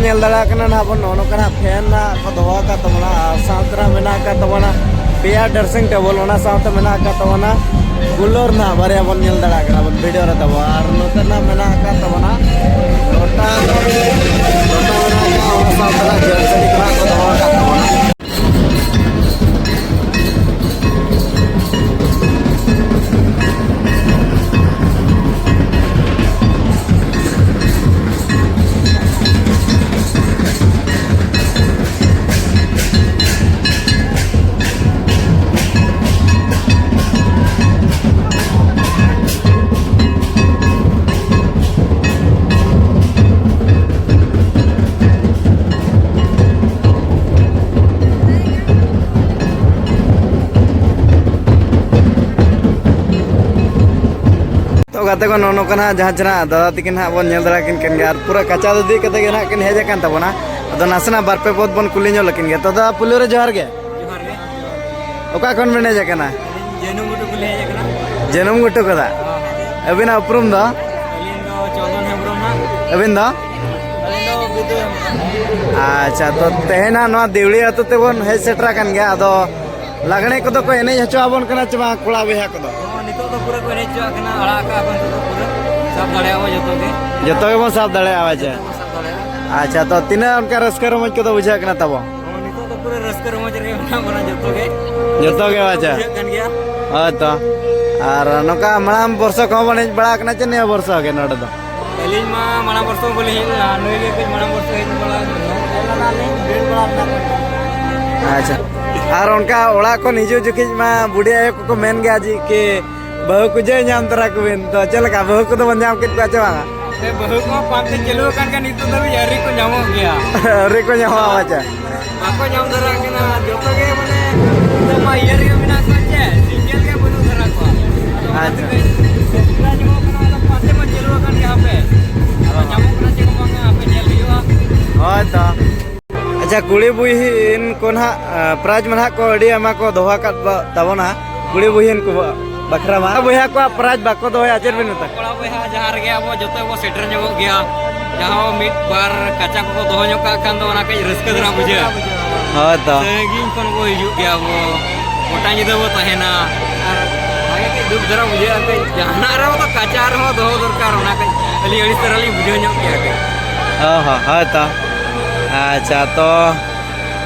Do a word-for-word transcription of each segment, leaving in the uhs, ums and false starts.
ᱧᱮᱞ ᱫᱟᱲᱮᱭᱟᱜ ᱠᱟᱱᱟ ᱱᱟᱦᱟᱜ ᱵᱚᱱ, ᱱᱚᱜᱼᱚ ᱱᱚᱝᱠᱟ ᱱᱟᱦᱟᱜ ᱯᱷᱮᱱ ᱱᱟᱦᱟᱜ ᱠᱚ ᱫᱚᱦᱚ ᱟᱠᱟᱫ ᱛᱟᱵᱚᱱᱟ, ᱟᱨ ᱥᱟᱶᱛᱮ ᱱᱟᱦᱟᱜ ᱢᱮᱱᱟᱜ ᱟᱠᱟᱫ ᱛᱟᱵᱚᱱᱟ ᱯᱮᱭᱟ ᱰᱨᱮᱥᱤᱝ ᱴᱮᱵᱚᱞ, ᱚᱱᱟ ᱥᱟᱶᱛᱮ ᱢᱮᱱᱟᱜ ᱟᱠᱟᱫ ᱛᱟᱵᱚᱱᱟ ᱠᱩᱞᱟᱨ ᱱᱟᱦᱟᱜ ᱵᱟᱨᱭᱟ ᱵᱚᱱ ᱧᱮᱞ ᱫᱟᱲᱮᱭᱟᱜ ᱠᱟᱱᱟ ᱵᱚᱱ ᱵᱷᱤᱰᱤᱭᱳ ᱨᱮ ᱛᱟᱵᱚ᱾ ᱟᱨ ᱱᱚᱛᱮ ᱱᱟᱦᱟᱜ ᱢᱮᱱᱟᱜ ᱟᱠᱟᱫ ᱛᱟᱵᱚᱱᱟ ᱞᱚᱴᱟ, ᱞᱚᱴᱟ ᱢᱮᱱᱟᱜ ᱟᱠᱟᱫ, ᱚᱱᱟ ᱥᱟᱶᱛᱮ ᱱᱟᱦᱟᱜ ᱡᱚᱞ ᱥᱟᱹᱰᱤ ᱠᱚ ᱱᱟᱦᱟᱜ ᱠᱚ ᱫᱚᱦᱚ ᱟᱠᱟᱫ ᱛᱟᱵᱚᱱᱟ᱾ ᱛᱚ ᱜᱟᱛᱮ ᱠᱚ, ᱱᱚᱜᱼᱚ ᱱᱚᱝᱠᱟ ᱱᱟᱦᱟᱜ ᱡᱟᱦᱟᱸ ᱪᱮ ᱱᱟᱦᱟᱜ ᱫᱟᱫᱟ ᱛᱟᱹᱠᱤᱱ ᱱᱟᱦᱟᱜ ᱵᱚᱱ ᱧᱮᱞ ᱫᱟᱲᱮ ᱠᱤᱱ ᱠᱟᱱ ᱜᱮᱭᱟ, ᱟᱨ ᱯᱩᱨᱟᱹ ᱠᱟᱪᱟ ᱫᱷᱩᱛᱤ ᱠᱟᱛᱮ ᱜᱮ ᱱᱟᱦᱟᱜ ᱠᱤᱱ ᱦᱮᱡ ᱟᱠᱟᱱ ᱛᱟᱵᱚᱱᱟ᱾ ᱟᱫᱚ ᱱᱟᱥᱮᱱᱟᱜ ᱵᱟᱨ ᱯᱮ ᱯᱚᱫ ᱵᱚᱱ ᱠᱩᱞᱤ ᱧᱚᱜ ᱞᱮᱠᱤᱱ ᱜᱮ᱾ ᱛᱚ ᱫᱟᱫᱟ, ᱯᱩᱭᱞᱩ ᱨᱮ ᱡᱚᱦᱟᱨ ᱜᱮ᱾ ᱡᱚᱦᱟᱨ ᱜᱮ᱾ ᱚᱠᱟ ᱠᱷᱚᱱ ᱵᱮᱱ ᱦᱮᱡ ᱟᱠᱟᱱᱟ? ᱡᱟᱹᱱᱩᱢ ᱜᱷᱩᱴᱩ ᱠᱷᱚᱱ ᱞᱤᱧ ᱦᱮᱡ ᱟᱠᱟᱱᱟ᱾ ᱡᱟᱹᱱᱩᱢ ᱜᱷᱩᱴᱩ ᱠᱷᱚᱱᱟᱜ? ᱦᱚᱸ, ᱦᱚᱸ᱾ ᱟᱹᱵᱤᱱᱟᱜ ᱩᱯᱨᱩᱢ ᱫᱚ? ᱟᱹᱞᱤᱧ ᱫᱚ ᱪᱚᱸᱫᱚᱱ ᱦᱮᱢᱵᱨᱚᱢ ᱦᱟᱸᱜ᱾ ᱟᱹᱵᱤᱱ ᱫᱚ? ᱟᱹᱞᱤᱧ ᱫᱚ ᱵᱤᱫᱩ ᱦᱮᱢᱵᱨᱚᱢ᱾ ᱟᱪᱪᱷᱟ, ᱛᱚ ᱛᱮᱦᱮᱧ ᱱᱟᱦᱟᱜ ᱱᱚᱣᱟ ᱫᱤᱣᱲᱤ ᱟᱹᱛᱩ ᱛᱮᱵᱚᱱ ᱦᱮᱡ ᱥᱮᱴᱮᱨ ᱟᱠᱟᱱ ᱜᱮᱭᱟ, ᱟᱫᱚ ᱞᱟᱜᱽᱬᱮ ᱠᱚᱫᱚ ᱠᱚ ᱮᱱᱮᱡ ᱦᱚᱪᱚ ᱟᱵᱚᱱ ᱠᱟᱱᱟ ᱪᱮ ᱵᱟᱝ, ᱠᱚᱲᱟ ᱵᱚᱭᱦᱟ ᱠᱚᱫᱚ? ᱦᱚᱸ, ᱱᱤᱛᱚᱜ ᱫᱚ ᱯᱩᱨᱟᱹ ᱠᱚ ᱮᱱᱮᱡ ᱦᱚᱪᱚᱣᱟᱜ ᱠᱟᱱᱟ, ᱟᱲᱟᱜ ᱟᱠᱟᱫ ᱠᱚ ᱱᱤᱛᱚᱜ ᱫᱚ ᱯᱩᱨᱟᱹ᱾ ᱥᱟᱵ ᱫᱟᱲᱮᱭᱟᱜᱼᱟ ᱵᱚ ᱡᱚᱛᱚ ᱜᱮ᱾ ᱡᱚᱛᱚ ᱜᱮᱵᱚᱱ ᱥᱟᱵ ᱫᱟᱲᱮᱭᱟᱜᱼᱟ, ᱟᱪᱪᱷᱟ᱾ ᱡᱚᱛᱚ ᱵᱚᱱ ᱥᱟᱵ ᱫᱟᱲᱮᱭᱟᱜᱼᱟ᱾ ᱟᱪᱪᱷᱟ, ᱛᱚ ᱛᱤᱱᱟᱹᱜ ᱚᱱᱠᱟ ᱨᱟᱹᱥᱠᱟᱹ ᱨᱚᱢᱚᱡᱽ ᱠᱚᱫᱚ ᱵᱩᱡᱷᱟᱹᱜ ᱠᱟᱱᱟ ᱛᱟᱵᱚ? ᱦᱚᱸ, ᱱᱤᱛᱚᱜ ᱫᱚ ᱯᱩᱨᱟᱹ ᱨᱟᱹᱥᱠᱟᱹ ᱨᱚᱢᱚᱡᱽ ᱨᱮᱜᱮ ᱢᱮᱱᱟᱜ ᱵᱚᱱᱟ ᱡᱚᱛᱚ ᱜᱮ᱾ ᱡᱚᱛᱚ ᱜᱮ, ᱟᱪᱪᱷᱟ᱾ ᱵᱩᱡᱷᱟᱹᱜ ᱠᱟᱱ ᱜᱮᱭᱟ᱾ ᱦᱳᱭ ᱛᱚ᱾ ᱟᱨ ᱱᱚᱝᱠᱟ ᱢᱟᱲᱟᱝ ᱵᱚᱨᱥᱚ ᱠᱚᱦᱚᱸ ᱵᱚᱱ ᱦᱮᱡ ᱵᱟᱲᱟ ᱟᱠᱟᱱᱟ ᱪᱮ ᱱᱤᱭᱟᱹ ᱵᱚᱨᱥᱚ ᱜᱮ ᱱᱚᱰᱮ ᱫᱚ? ᱟᱹᱞᱤᱧ ᱢᱟ ᱢᱟᱲᱟᱝ ᱵᱚᱨᱥᱚ ᱵᱟᱹᱞᱤᱧ ᱦᱮᱡ ᱞᱮᱱᱟ, ᱱᱩᱭ ᱜᱮ ᱠᱟᱹᱡ ᱢᱟᱲᱟᱝ ᱵᱚᱨᱥᱚ ᱦᱮᱡ ᱵᱟᱲᱟ ᱞᱮᱱᱟ᱾ ᱟᱪᱪᱷᱟ᱾ ᱟᱨ ᱚᱱᱠᱟ ᱚᱲᱟᱜ ᱠᱷᱚᱱ ᱦᱤᱡᱩᱜ ᱡᱚᱠᱷᱮᱡ ᱢᱟ ᱵᱩᱰᱷᱤ ᱟᱭᱳ ᱠᱚᱠᱚ ᱢᱮᱱ ᱜᱮᱭᱟ ᱡᱮ ᱠᱤ ᱵᱟᱹᱦᱩ ᱠᱚ ᱡᱮ ᱧᱟᱢ ᱛᱚᱨᱟ ᱠᱚᱵᱤᱱ, ᱛᱚ ᱪᱮᱫ ᱞᱮᱠᱟ ᱵᱟᱹᱦᱩ ᱠᱚᱫᱚ ᱵᱚᱱ ᱧᱟᱢ ᱠᱮᱫ ᱠᱚᱣᱟ ᱪᱮ ᱵᱟᱝᱟ? ᱥᱮ ᱵᱟᱹᱦᱩ ᱠᱚᱦᱚᱸ ᱯᱟᱱᱛᱮ ᱪᱟᱹᱞᱩ ᱟᱠᱟᱱ ᱜᱮᱭᱟ, ᱱᱤᱛᱚᱜ ᱫᱷᱟᱹᱵᱤᱡ ᱟᱹᱣᱨᱤ ᱠᱚ ᱧᱟᱢᱚᱜ ᱜᱮᱭᱟ᱾ ᱟᱹᱣᱨᱤ ᱠᱚ ᱧᱟᱢᱚᱜᱼᱟ, ᱟᱪᱪᱷᱟ᱾ ᱵᱟᱠᱚ ᱧᱟᱢ ᱫᱷᱟᱨᱟ ᱠᱟᱱᱟ, ᱡᱚᱛᱚ ᱜᱮ ᱢᱟᱱᱮ ᱱᱤᱛᱚᱜ ᱢᱟ ᱤᱭᱟᱹ ᱨᱮᱜᱮ ᱢᱮᱱᱟᱜ ᱠᱚᱣᱟ, ᱪᱮ ᱥᱤᱝᱜᱮᱞ ᱜᱮ ᱵᱟᱹᱱᱩᱜ ᱫᱷᱟᱨᱟ ᱠᱚᱣᱟ᱾ ᱟᱫᱚ ᱚᱱᱟ ᱟᱪᱪᱷᱟ᱾ ᱛᱮᱜᱮ ᱪᱮᱫᱟᱜ ᱧᱟᱢᱚᱜ ᱠᱟᱱᱟ, ᱟᱫᱚ ᱯᱟᱱᱛᱮ ᱢᱟ ᱪᱟᱹᱞᱩ ᱟᱠᱟᱱ ᱜᱮᱭᱟ, ᱦᱟᱯᱮ ᱟᱫᱚ ᱧᱟᱢᱚᱜ ᱠᱟᱱᱟ ᱪᱮ ᱵᱟᱝᱟ, ᱦᱟᱯᱮ ᱧᱮᱞ ᱦᱩᱭᱩᱜᱼᱟ᱾ ᱦᱳᱭ ᱛᱚ᱾ ᱟᱪᱪᱷᱟ, ᱠᱩᱲᱤ ᱵᱩᱦᱤᱱ ᱠᱚ ᱱᱟᱦᱟᱜ, ᱟ, ᱯᱨᱟᱭᱤᱡᱽ ᱢᱟ ᱱᱟᱦᱟᱜ ᱠᱚ ᱟᱹᱰᱤ ᱟᱭᱢᱟ ᱠᱚ ᱫᱚᱦᱚ ᱟᱠᱟᱫ ᱵᱟ-, ᱛᱟᱵᱚᱱᱟ, ᱠᱩᱲᱤ ᱵᱩᱦᱤᱱ ᱠᱚ ᱵᱟ-, ᱵᱟᱠᱷᱨᱟ ᱢᱟ᱾ ᱵᱚᱭᱦᱟ ᱠᱚᱣᱟᱜ ᱯᱨᱟᱭᱤᱡᱽ ᱵᱟᱠᱚ ᱫᱚᱦᱚᱭᱟ, ᱪᱮᱫ ᱵᱮᱱ ᱢᱮᱛᱟ? ᱠᱚᱲᱟ ᱵᱚᱭᱦᱟ ᱡᱟᱦᱟᱸ ᱨᱮᱜᱮ ᱟᱵᱚ ᱡᱚᱛᱚ ᱵᱚ ᱥᱮᱴᱮᱨ ᱧᱚᱜᱚᱜ ᱜᱮᱭᱟ᱾ ᱡᱟᱦᱟᱸ ᱢᱤᱫ ᱵᱟᱨ ᱠᱟᱪᱟ ᱠᱚᱠᱚ ᱫᱚᱦᱚ ᱧᱚᱜ ᱠᱟᱜ ᱠᱷᱟᱱ ᱫᱚ ᱚᱱᱟ ᱠᱟᱹᱡ ᱨᱟᱹᱥᱠᱟᱹ ᱫᱷᱟᱨᱟ ᱵᱩᱡᱷᱟᱹᱜᱼᱟ᱾ ᱦᱳᱭ ᱛᱚ᱾ ᱥᱟᱺᱜᱤᱧ ᱠᱷᱚᱱ ᱠᱚ ᱦᱤᱡᱩᱜ ᱜᱮᱭᱟ, ᱟᱵᱚ ᱜᱚᱴᱟ ᱧᱤᱫᱟᱹ ᱵᱚ ᱛᱟᱦᱮᱱᱟ, ᱟᱨ ᱚᱱᱟ ᱜᱮ ᱠᱟᱹᱡ ᱫᱩᱠ ᱫᱷᱟᱨᱟ ᱵᱩᱡᱷᱟᱹᱜᱼᱟ᱾ ᱠᱟᱹᱡ ᱡᱟᱦᱟᱱᱟᱜ ᱨᱮᱦᱚᱸ ᱫᱚ ᱠᱟᱪᱟ ᱨᱮᱦᱚᱸ ᱫᱚᱦᱚ ᱫᱚᱨᱠᱟᱨ, ᱚᱱᱟ ᱠᱟᱹᱡ ᱟᱹᱞᱤᱧ ᱟᱹᱲᱤᱥ ᱫᱷᱟᱨᱟ ᱞᱤᱧ ᱵᱩᱡᱷᱟᱹᱣ ᱧᱚᱜ ᱠᱮᱭᱟ ᱠᱟᱹᱡ᱾ ᱦᱚᱸ ᱦᱚᱸ, ᱦᱳᱭ ᱛᱚ᱾ ᱟᱪᱪᱷᱟ, ᱛᱚ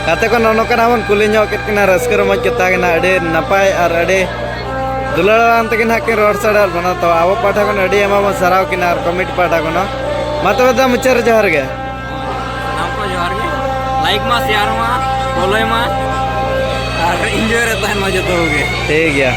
ᱜᱟᱛᱮ ᱠᱚ ᱱᱚᱜᱼᱚ ᱱᱚᱝᱠᱟᱱᱟᱜ ᱵᱚᱱ ᱠᱩᱞᱤ ᱧᱚᱜ ᱠᱮᱫ ᱠᱤᱱᱟ, ᱨᱟᱹᱥᱠᱟᱹ ᱨᱚᱢᱚᱡᱽ ᱠᱟᱛᱷᱟ ᱠᱟᱱᱟ, ᱟᱹᱰᱤ ᱱᱟᱯᱟᱭ ᱟᱨ ᱟᱹᱰᱤ ᱫᱩᱞᱟᱹᱲ ᱟᱲᱟᱝ ᱛᱮᱜᱮ ᱱᱟᱦᱟᱜ ᱠᱤᱱ ᱨᱚᱲ ᱥᱟᱰᱮᱭᱟᱫ ᱵᱚᱱᱟ᱾ ᱛᱚ ᱟᱵᱚ ᱯᱟᱦᱴᱟ ᱠᱷᱚᱱ ᱟᱹᱰᱤ ᱟᱭᱢᱟ ᱵᱚᱱ ᱥᱟᱨᱦᱟᱣ ᱠᱤᱱᱟ ᱟᱨ ᱠᱚᱢᱤᱴᱤ ᱯᱟᱦᱴᱟ ᱠᱷᱚᱱ ᱦᱚᱸ᱾ ᱢᱟ ᱛᱚᱵᱮ ᱫᱟ ᱢᱩᱪᱟᱹᱫ ᱨᱮ ᱡᱚᱦᱟᱨ ᱜᱮ᱾ ᱥᱟᱱᱟᱢ ᱠᱚ ᱡᱚᱦᱟᱨ ᱜᱮ᱾ ᱞᱟᱭᱤᱠ ᱢᱟ, ᱥᱮᱭᱟᱨ ᱢᱟ, ᱯᱷᱚᱞᱳᱭ ᱢᱟ ᱟᱨ ᱤᱱᱡᱚᱭ ᱨᱮ ᱛᱟᱦᱮᱱ ᱢᱟ ᱡᱚᱛᱚ ᱠᱚᱜᱮ᱾ ᱴᱷᱤᱠ ᱜᱮᱭᱟ᱾